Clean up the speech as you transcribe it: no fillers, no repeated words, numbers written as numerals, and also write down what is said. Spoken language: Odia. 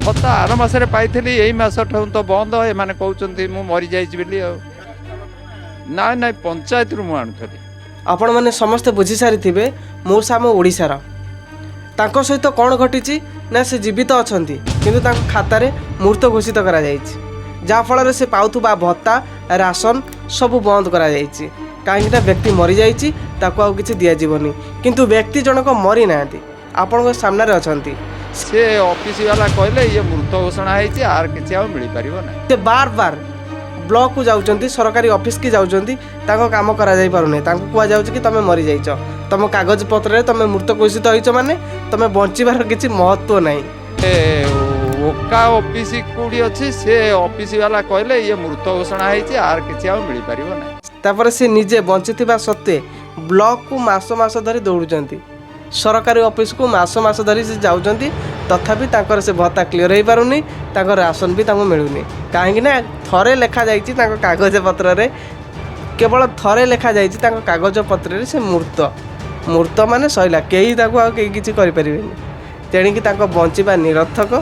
ଭତ୍ତା ଆର ମାସରେ ପାଇଥିଲି, ଏଇ ମାସଠୁ ତ ବନ୍ଦ। ଏମାନେ କହୁଛନ୍ତି ମୁଁ ମରିଯାଇଛି ବୋଲି। ଆଉ ନାଇଁ ନାଇଁ, ପଞ୍ଚାୟତରୁ ମୁଁ ଆଣୁଥିଲି। ଆପଣମାନେ ସମସ୍ତେ ବୁଝି ସାରିଥିବେ, ମଉସା ଆମ ଓଡ଼ିଶାର। ତାଙ୍କ ସହିତ କ'ଣ ଘଟିଛି ନା, ସେ ଜୀବିତ ଅଛନ୍ତି କିନ୍ତୁ ତାଙ୍କ ଖାତାରେ ମୃତ ଘୋଷିତ କରାଯାଇଛି, ଯାହାଫଳରେ ସେ ପାଉଥିବା ଭତ୍ତା, ରାସନ ସବୁ ବନ୍ଦ କରାଯାଇଛି। କାହିଁକିନା ବ୍ୟକ୍ତି ମରିଯାଇଛି, ତାକୁ ଆଉ କିଛି ଦିଆଯିବନି। କିନ୍ତୁ ବ୍ୟକ୍ତି ଜଣକ ମରିନାହାନ୍ତି, ଆପଣଙ୍କ ସାମ୍ନାରେ ଅଛନ୍ତି। ସେ ଅଫିସ ବାଲା କହିଲେ ଇଏ ମୃତ ଘୋଷଣା ହେଇଛି, ଆର କିଛି ଆଉ ମିଳିପାରିବ ନାହିଁ। ସେ ବାର ବାର ବ୍ଲକକୁ ଯାଉଛନ୍ତି, ସରକାରୀ ଅଫିସକି ଯାଉଛନ୍ତି, ତାଙ୍କ କାମ କରାଯାଇ ପାରୁନାହିଁ। ତାଙ୍କୁ କୁହାଯାଉଛି କି ତୁମେ ମରିଯାଇଛ, ତୁମ କାଗଜପତ୍ରରେ ତୁମେ ମୃତ ଘୋଷିତ ହେଇଛ, ମାନେ ତୁମେ ବଞ୍ଚିବାର କିଛି ମହତ୍ତ୍ୱ ନାହିଁ। ଏ ଓକା ଅଫିସ କୋଉଠି ଅଛି, ସେ ଅଫିସ ବାଲା କହିଲେ ଇଏ ମୃତ ଘୋଷଣା ହେଇଛି, ଆର କିଛି ଆଉ ମିଳିପାରିବ ନାହିଁ। ତାପରେ ସେ ନିଜେ ବଞ୍ଚିଥିବା ସତ୍ତ୍ୱେ ବ୍ଲକକୁ ମାସ ମାସ ଧରି ଦୌଡ଼ୁଛନ୍ତି, ସରକାରୀ ଅଫିସକୁ ମାସ ମାସ ଧରି ସେ ଯାଉଛନ୍ତି, ତଥାପି ତାଙ୍କର ସେ ଭତ୍ତା କ୍ଲିଅର୍ ହେଇପାରୁନି, ତାଙ୍କ ରାସନ ବି ତାଙ୍କୁ ମିଳୁନି। କାହିଁକି ନା ଥରେ ଲେଖାଯାଇଛି ତାଙ୍କ କାଗଜପତ୍ରରେ, କେବଳ ଥରେ ଲେଖାଯାଇଛି ତାଙ୍କ କାଗଜପତ୍ରରେ ସେ ମୃତ। ମୃତ ମାନେ ସଇଲା, କେହି ତାକୁ ଆଉ କେହି କିଛି କରିପାରିବେନି। ତେଣିକି ତାଙ୍କ ବଞ୍ଚିବା ନିରର୍ଥକ।